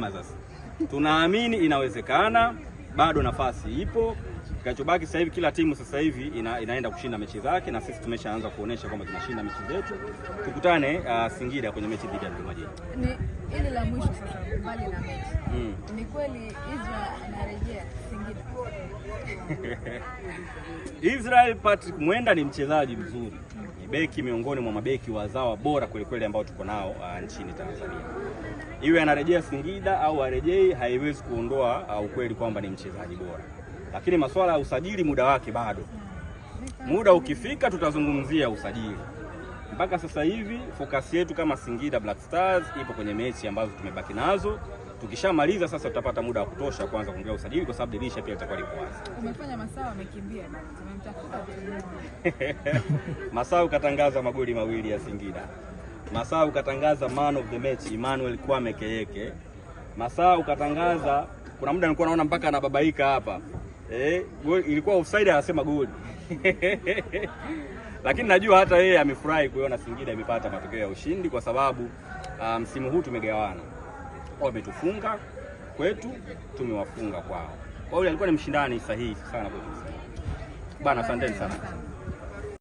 Sasa tunaamini inawezekana, bado nafasi ipo. Kinachobaki sasa hivi, kila timu sasa hivi inaenda kushinda mechi zake, na sisi tumeshaanza kuonesha kwamba tunashinda mechi zetu. Tukutane Singida kwenye mechi dhidi ya Dodoma Jiji. Ni ili la mwisho sasa, mbali na mechi ni kweli Israel anarejea Singida? Israel Patrick Mwenda ni mchezaji mzuri, ni beki miongoni mwa mabeki wazawa bora kwelikweli ambao tuko nao nchini Tanzania. Iwe anarejea Singida au arejei, haiwezi kuondoa ukweli kwamba ni mchezaji bora, lakini masuala ya usajili muda wake bado. Muda ukifika tutazungumzia usajili. Mpaka sasa hivi focus yetu kama Singida Black Stars ipo kwenye mechi ambazo tumebaki nazo. Tukishamaliza sasa tutapata muda wa kutosha kuanza kuongea usajili, kwa sababu dirisha pia litakuwa liko wazi. Umefanya Masau amekimbia bana, tumemtafuta tumuone. Masau katangaza magoli mawili ya Singida. Masau katangaza man of the match Emmanuel Kwame Keyeke. Masau katangaza, kuna muda nilikuwa naona mpaka anababaika hapa. Goli ilikuwa offside, anasema goli. Lakini najua hata yeye amefurahi kuiona Singida imepata matokeo ya ushindi kwa sababu msimu huu tumegawana. Wametufunga kwetu, tumewafunga kwao. Kwa hiyo alikuwa ni mshindani sahihi sana kwetu. Bana, asanteni sana.